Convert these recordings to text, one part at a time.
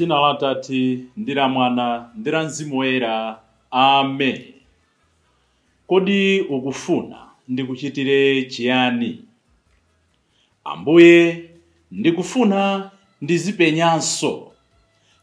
Dzina la Atate ndi la Mwana ndi la Mzimu Woyera. Amen. Kodi ukufuna ndikuchitire chiyani? Ambuye, ndikufuna ndizipenyanso.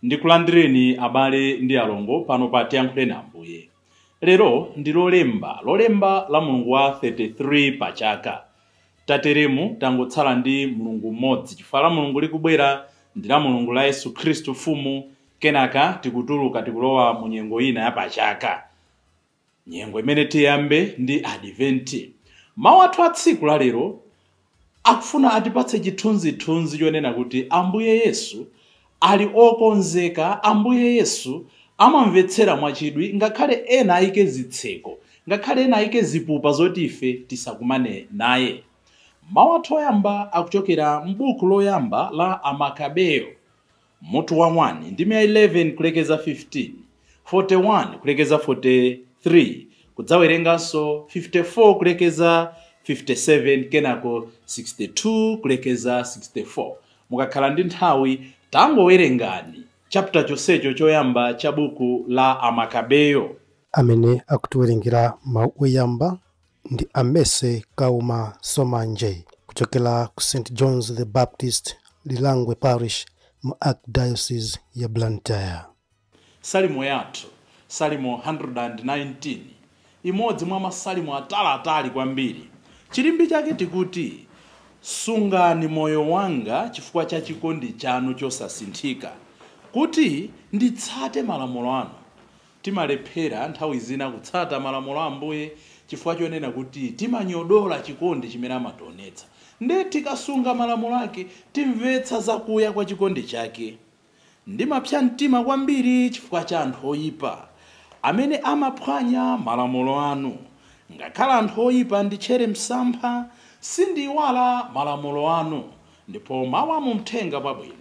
Ndikulandireni abale ndi alongo pano pa Tiyankhuleni Ambuye. Lero ndi lolemba, lolemba la mulungu wa 33 pa chaka. Tateremu tangotsala ndi mulungu mmodzi chifukwa la mulungu likubwera ndi la mulungu la Yesu Khristu Mfumu, kenaka tikutuluka tikulowa mu nyengo ina ya pachaka. Nyengo imene tiyambe ndi Adventi. Mawu athu a tsiku la lero akufuna atipatse chithunzithunzi chonena kuti Ambuye Yesu ali okonzeka, Ambuye Yesu amamvetsera mwachidwi ngakhale ena ayike zitseko, ngakhale ena ayike zipupa zoti ife tisakumane naye. Mawu athu oyamba akuchokera m'buku loyamba la Amakabeyo, mutu wa 1 ndime ya 11 kulekeza 15, 41 kulekeza 43, kudzawerenganso 54 kulekeza 57, kenako 62 kulekeza 64. Mukakhala ndi nthawi tangowerengani chapter chonsecho choyamba cha buku la Amakabeyo. Amene akutiwerengera mawu oyamba ndi Amese Kauma Somanje kuchokera ku St John's the Baptist Lilangwe Parish mu Archdiocese ya Blantyre. Salimo yathu, Salimo 119, imodzi mwa masalimo ataliatali kwambiri. Chilimbi chake tikuti, sungani moyo wanga chifukwa cha chikondi chanu chosasinthika, kuti nditsate malamulo anu. Timalephera nthawi zina kutsata malamulo a Ambuye chifukwa chonena kuti timanyodola chikondi chimene amationetsa. Nde tikasunga malamulo ake timvetsa zakuya kwa chikondi chake. Ndimapsa mtima kwambiri chifukwa cha anthu oyipa amene amaphwanya malamulo anu. Ngakhale anthu oyipa nditchere msampha, sindiyiwala malamulo anu. Ndipo mawu amumthenga pabwino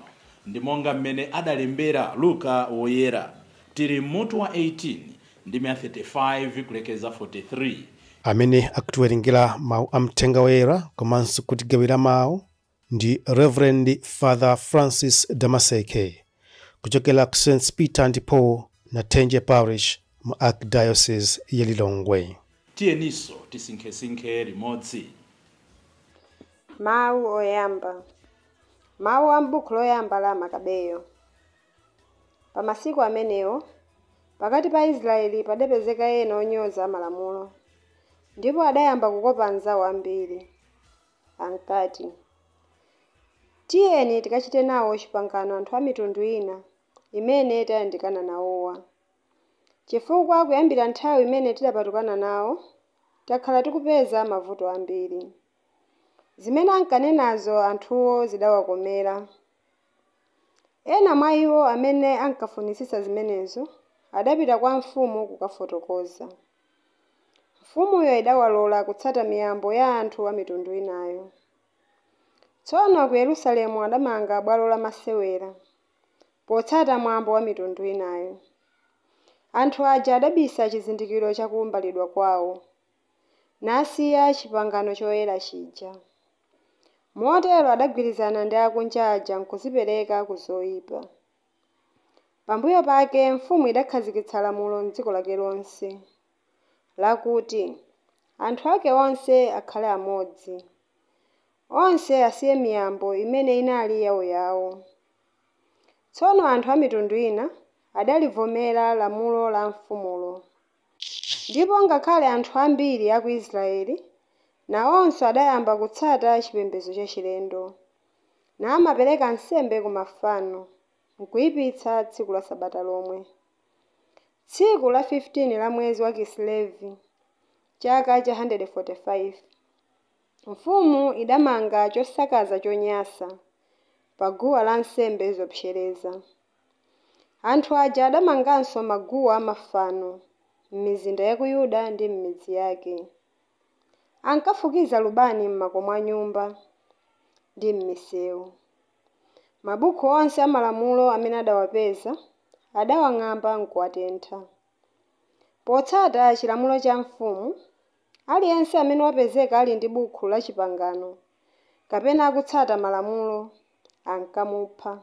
ndi monga mmene adalembera Luka woyera. Tili mutu wa 18 ndi 35 kulekeza 43. Amene akutiwerengera mawu amthenga woyera komanso kutigawira mawu ndi Reverend Father Francis Damaseke kuchokera ku St Peter and Paul Nathenje Parish mu Archdiocese ya Lilongwe. Tiyeniso tisinkhesinkhe limodzi. Mawu oyamba. Mawu a m'buku loyamba la Makabeyo. Pa masiku amenewo, pakati pa Israeli padapezeka ena onyoza malamulo, ndipo adayamba kukopa anzawo ambiri. Ankati, tiyeni tikachite nawo chipangano anthu a mitundu ina imene tayandikana nawowa. Chifukwa kuyambira nthawi imene tidapatukana nawo, takhala tikupeza mavuto ambiri. Zimene ankanenazo anthuwo zidawakomera. Ena mwa iwo amene ankafunisisa zimenezo adapita kwa mfumu kukafotokoza. Mfumuyo idawalola kutsata miyambo ya anthu a mitundu inayo. Tsono ku Yerusalemu adamanga bwalo la masewera, potsata mwambo wa mitundu inayo. Anthu aja adabisa chizindikiro cha kuwumbalidwa kwawo, nasiya chipangano choyera chija. Motero adagwirizana ndi akunja aja nkuzipereka ku zoyipa. Pambuyo pake mfumu idakhazikitsa lamulo m'dziko lake lonse, lakuti anthu ake onse akhale amodzi, onse asiye miyambo imene inali yawoyawo. Tsono anthu a mitundu ina adalivomera lamulo la mfumulo. Ndipo ngakhale anthu ambiri a ku Israeli nawonso adayamba kutsata chipembedzo chachilendo, namapereka nsembe ku mafano, nkuyipitsa tsiku la Sabata lomwe. Tsiku la 15 la mwezi wa Kisilevi, chaka cha 145, mfumu idamanga chosakaza chonyansa pa guwa lansembe zopsereza. Anthu aja adamanganso maguwa amafano m'mizinda ya ku Yuda ndi m'midzi yake. Ankafukiza lubani m'makomo a nyumba ndi m'misewu. Mabuku onse amalamulo amene adawapeza adawang'amba nkuwatentha. Potsata chilamulo cha mfumu, aliyense amene wapezeka ali ndi buku la chipangano kapena akutsata malamulo ankamupha.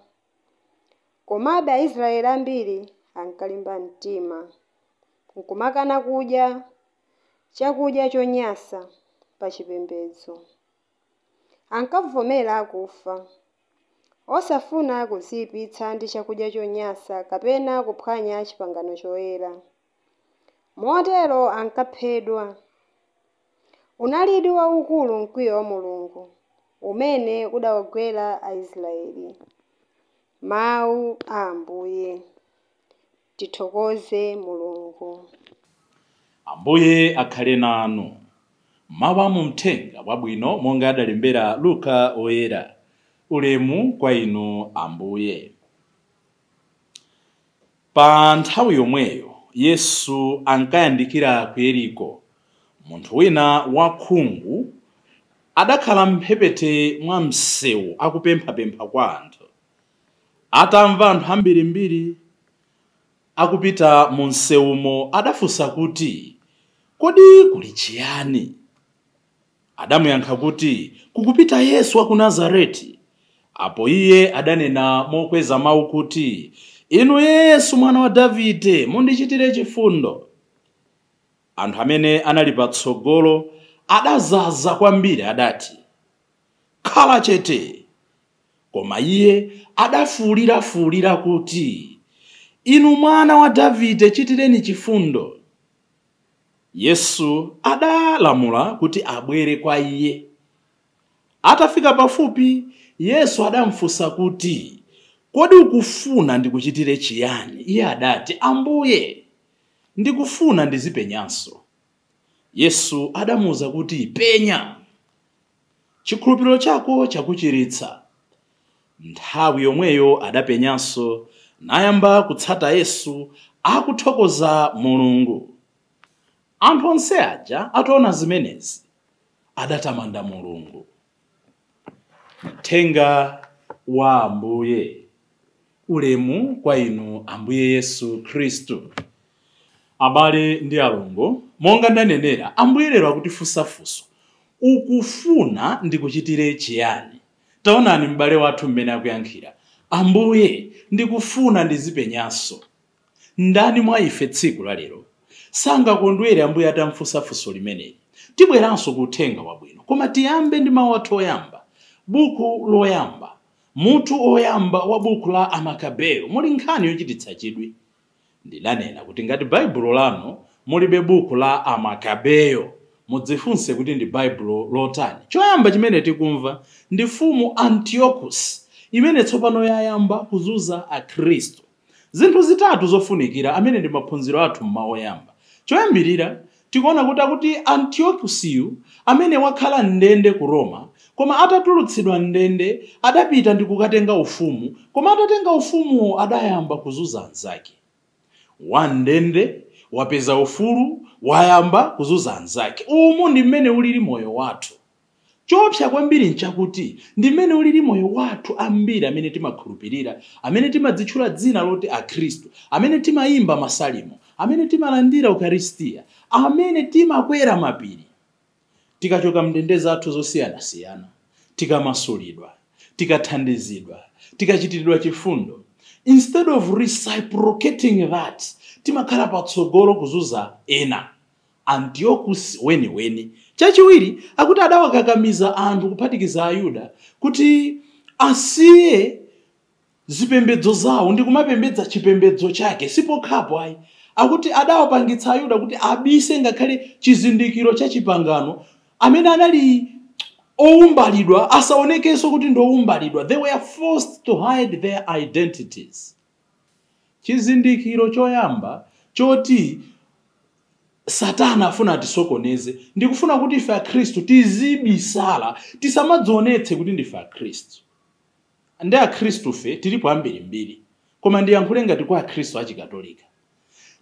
Komabe Aisraeli ambiri ankalimba mtima, nkumakana kudya chakudya chonyansa pa chipembedzo. Ankavomera kufa, osafuna kudziyipitsa ndi chakudya chonyansa kapena kuphwanya pangano choyera. Motero ankaphedwa. Unalidi waukulu mkwiyo wa Mulungu umene udawagwera Aisraeli. Mawu a Ambuye. Tithokoze Mulungu. Ambuye akhale nanu. Mawu a muthenga wabwino monga adalembera Luka oyera. Ulemu kwa inu Ambuye. Pa nthawi yomweyo Yesu ankayandikira ku Yeriko. Munthu wina wakhungu adakhala mphepete mwa msewu akupemphapempha kwa anthu. Atamva anthu ambirimbiri akupita mu msewumo, adafunsa kuti, "Kodi kuli chiyani?" Adamuyankha kuti, "Kukupita Yesu wa ku Nazareti." Apo iye adanena mokweza mawu kuti, "Inu Yesu mwana wa Davide, mundichitire chifundo." Anthu amene anali patsogolo adazaza kwambiri, adati, "Khala chete." Koma iye adafuwulirafuwulira kuti, "Inu mwana wa Davide, chitireni chifundo." Yesu adalamula kuti abwere kwa iye. Atafika pafupi, Yesu adamufunsa kuti, "Kodi ukufuna ndikuchitire chiyani?" Iye adati, "Ambuye, ndikufuna ndizipenyanso." Yesu adamuwuza kuti, "Penya, chikhulupiriro chako chakuchiritsa." Nthawi yomweyo adapenyanso, nayamba kutsata Yesu akuthokoza Mulungu. Anthu onse aja ataona zimenezi adatamanda Mulungu. Mthenga wa Ambuye. Ulemu kwa inu Ambuye Yesu Khristu. Abale ndi alongo, monga ndanenera, Ambuye lero akutifunsafunso, "Ukufuna ndikuchitire chiyani?" Taonani m'bale wathu mmene akuyankhira, "Ambuye, ndikufuna ndizipenyanso." Ndani mwa ife tsiku la lero sangakondwere Ambuye atamfunsafunso limeneli? Tibweranso ku uthenga wabwino, koma tiyambe ndi mawu athu oyamba. Buku loyamba, mutu oyamba wa buku la Amakabeyo, muli nkhani yochititsa chidwi. Ndidanena kuti ngati baibulo lanu mulibe buku la Amakabeyo, mudzifunse kuti ndi baibulo lotani. Choyamba chimene tikumva ndi mfumu Antiochus imene tsopano yayamba kuzunza Akhristu. Zinthu zitatu zofunikira amene ndi maphunziro athu mmawu oyamba. Choyambirira, tikuona kuti akuti Antiochusiyu amene wakhala ndende ku Roma, koma atatulutsidwa ndende adapita ndi kukatenga ufumu, koma atatenga ufumuwo adayamba kuzunza anzake. Wandende wapeza ufulu, wayamba kuzunza anzake. Umu ndi mmene ulili moyo wathu. Choopsa kwambiri nchakuti ndi mmene ulili moyo wathu ambiri amene timakhulupirira, amene timadzitchula dzina loti Akhristu, amene timayimba masalimo, amene timalandira Ukaristiya, amene timakwera mapiri. Tikachoka mndende zathu zosiyanasiyana, tikamasulidwa, tikathandizidwa, tikachitiridwa chifundo, instead of reciprocating that, timakhala patsogolo kuzunza ena. Antiochus weniweni. Chachiwiri, akuti adawakakamiza anthu kuphatikiza Ayuda kuti asiye zipembedzo zawo ndi kumapembedza chipembedzo chake. Sipokhapo ayi, akuti adawapangitsa Ayuda kuti abise ngakhale chizindikiro cha chipangano, amene anali owumbalidwa asaonekenso kuti ndi owumbalidwa. They were forced to hide their identities. Chizindikiro choyamba choti Satana afuna atisokoneze ndikufuna kuti ife Akhristu tizibisala, tisamadzionetse kuti ndife Akhristu. Ndi Akhristufe tilipo ambirimbiri, koma ndiyankhule ngati kwa Akhristu achikatolika.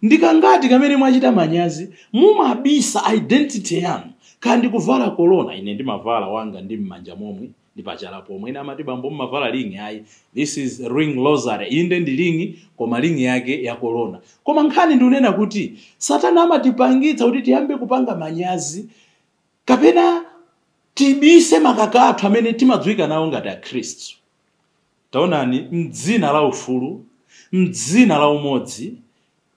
Ndikangati kamene mwachita manyazi mumabisa identity yanu, kandi kuvala kolona. Ine ndimavala wanga ndi m'manja momwe ndi pachala pomwe. Ena amati, "Bambo, mumavala ring." Ayi, this is ring rosary. Inde, ndi ring, koma ring yake ya kolona. Koma nkhani ndikunena kuti Satana amatipangitsa kuti tiyambe kupanga manyazi kapena tibise makaka athu amene timadziwika nawo ngati Akhristu. Taonani, mdzina la ufulu Mdzina la umodzi,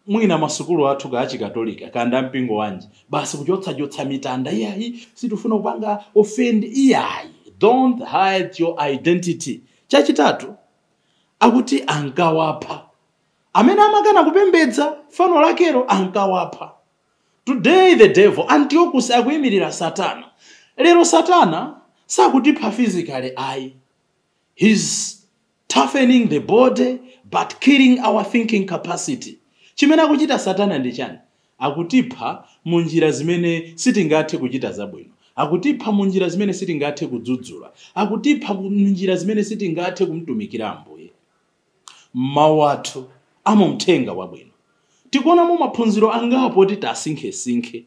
mwina masukulu athu ka achikatolika kanda mpingo wanji, basi kuchotsachotsa mitanda, iyayi, sitifuna kupanga offend, iyayi. Don't hide your identity. Chachitatu, akuti ankawapha amene amakana kupembedza fano lakelo, ankawapha. Today the devil, Antiochus, akuyimirira Satana. Lero Satana sakutipha physically ayi, he's toughening the body but killing our thinking capacity. Chimene akuchita Satana ndi chani? Akutipha mu njira zimene sitingathe kuchita zabwino, akutipha mu njira zimene sitingathe kudzudzula, akutipha mu njira zimene sitingathe kumtumikira Ambuye. Mawu athu amumthenga wabwino tikuonamo maphunziro angapo kuti tasinkhesinkhe.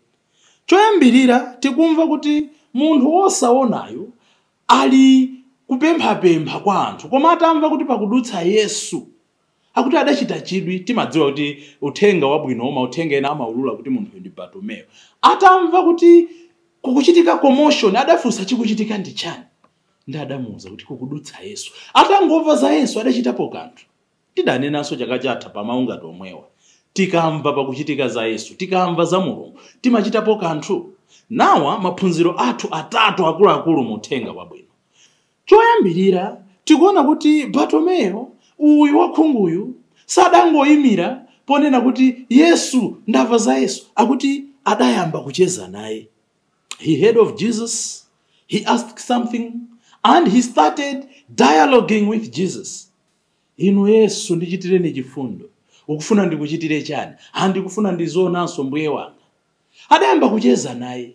Choyambirira, tikumva kuti munthu wosaonayo ali kupemphapempha kwa anthu, koma atamva kuti pakudutsa Yesu, akuti adachita chidwi. Timadziwa kuti uthenga wabwino, mauthenga ena amaulula kuti munthuyu ndi Bartumeyo. Atamva kuti kukuchitika commotion, adafunsa chikuchitika ndi chani, ndi adamuwuza kuti kukudutsa Yesu. Atangomva za Yesu, adachitapo kanthu. Tidanenanso chaka chatha pamawu ngati omwewa: tikamva pakuchitika za Yesu, tikamva za Mulungu, timachitapo kanthu. Nawa maphunziro athu atatu akuluakulu mu uthenga wabwino. Choyambirira, tikuona kuti Bartumeyo uyu wakhunguyu sadangoyimira ponena kuti "Yesu, ndamva za Yesu." Akuti adayamba kucheza naye. He heard of Jesus, he asked something and he started dialoguing with Jesus. "Inu Yesu, ndichitireni chifundo." "Ukufuna ndikuchitire chani?" "Andikufuna ndizionanso, Mbuye wanga." Adayamba kucheza naye.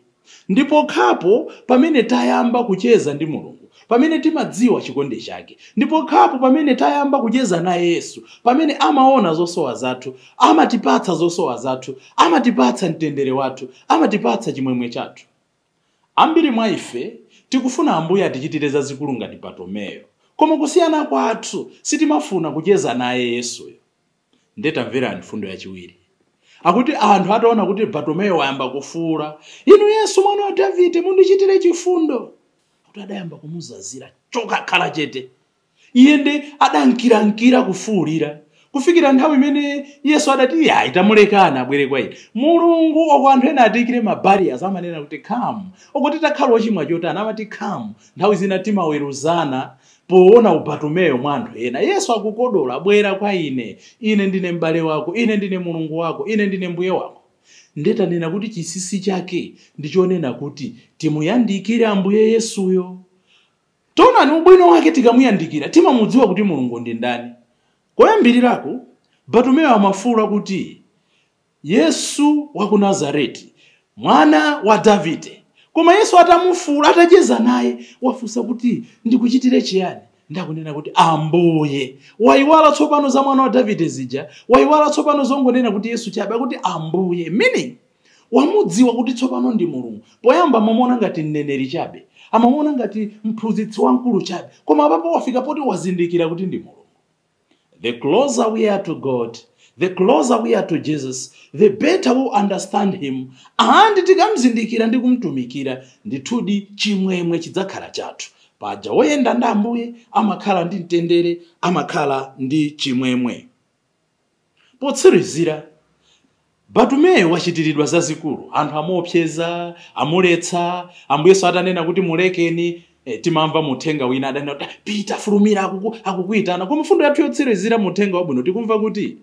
Ndipo khapo pamene tayamba kucheza ndi Mulungu, pamene timadziwa chikondi chake. Ndipo khapo pamene tayamba kucheza naye Yesu, pamene amaona zosowa zathu, amatipatsa zosowa zathu, amatipatsa mtendere wathu, amatipatsa chimwemwe chathu. Ambiri mwa ife tikufuna Ambuye atichitire zazikulu ngati Bartumeyo, koma kusiyana kwathu sitimafuna kucheza naye Yesuyo. Ndetamverani fundo yachiwiri. Akuti anthu ataona kuti Bartumeyo wayamba kufuula, "Inu Yesu, mwana wa Davide, mundichitire chifundo," kuti adayamba kumuzazira, "Choka, khala chete." Iye nde adankirankira kufuulira kufikira nthawi imene Yesu adati, "Iyayi, tamulekana abwere kwa ine." Mulungu oko anthu ena atiyikire ma barriers, amanena kuti, "Come," oko titakhala ochimwa chotani, amati, "Come." Nthawi zina timaweruzana poona uBartumeyo mwa anthu ena. Yesu akukodola, "Bwera kwa ine, ine ndine m'bale wako, ine ndine Mulungu wako, ine ndine Mbuye wako." Ndetanena kuti chinsinsi chake ndichonena kuti timuyandikire Ambuye Yesuyo. Taonani ubwino wake, tikamuyandikira timamudziwa kuti Mulungu ndi ndani. Koyambirirako, Bartumeyo amafuula kuti, "Yesu wa ku Nazareti, mwana wa Davide." Koma Yesu atamufuula, atacheza naye, wafunsa kuti, "Ndikuchitire chiyani?" Ndakunena kuti, "Ambuye." Wayiwala tsopano za mwana wa Davide zija, wayiwala tsopano zongonena kuti Yesu chabe, akuti "Ambuye," meaning wamudziwa kuti tsopano ndi Mulungu. Poyamba amamuona ngati mneneri chabe, amamuona ngati mphunzitsi wamkulu chabe, koma apapo wafika poti wazindikira kuti ndi Mulungu. The closer we are to God, the closer we are to Jesus, the better we understand him, and tikamzindikira ndi kumtumikira, ndithudi chimwemwe chidzakhala chathu. Paja woyenda ndi Ambuye amakhala ndi mtendere, amakhala ndi chimwemwe. Potsirizira, Bartumeyo wachitiridwa zazikulu. Anthu amuopseza, amuletsa. Ambuyesu atanena kuti, "Mulekeni," timamva muthenga wina adanena kuti, "Pita, fulumira, akukuyitana." Koma mfundo yathu yotsirizira, muthenga wabwino tikumva kuti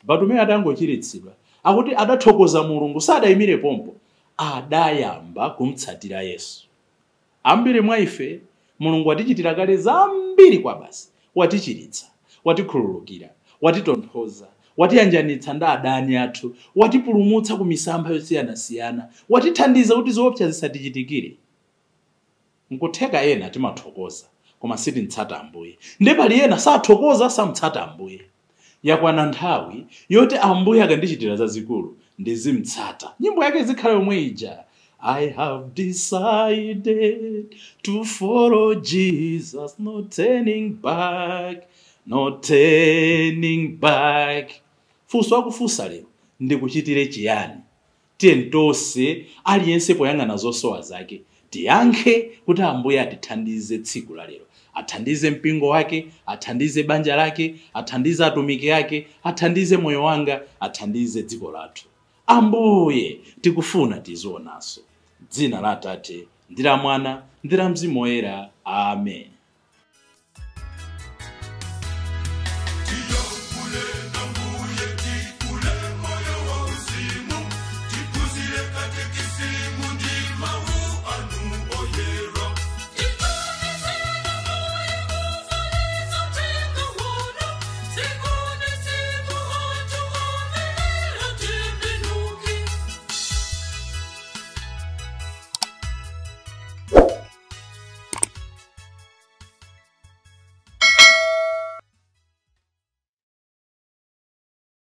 Bartumeyo atangochiritsidwa, akuti adathokoza Mulungu, sadayimire pompo, adayamba kumtsatira Yesu. Ambiri mwa ife Mulungu watichitira kale zambiri kwa basi: watichiritsa, watikhululukira, watitonthoza, watiyanjanitsa ndi adani athu, watipulumutsa ku misampha yosiyanasiyana, watithandiza kuti zoopsa zisatichitikire. Nkutheka ena timathokoza koma sitimtsata Ambuye, ndi pali ena sathokoza, samtsata Ambuye. Yakwana nthawi yoti Ambuye akandichitira zazikulu ndizimtsata. Nyimbo yake izikhala yomwe ija, "I have decided to follow Jesus, no turning back, no turning back." Funso akufunsa lero, "Ndikuchitire chiyani?" Tiye tonse, aliyense poyang'ana zosowa zake, tiyankhe kuti Ambuye atithandize tsiku la lero. Athandize mpingo wake, athandize banja lake, athandize atumiki ake, athandize moyo wanga, athandize dziko lathu. Ambuye, tikufuna tizionanso. Dzina la Atate ndi la Mwana ndi la Mzimu Woyera. Amen.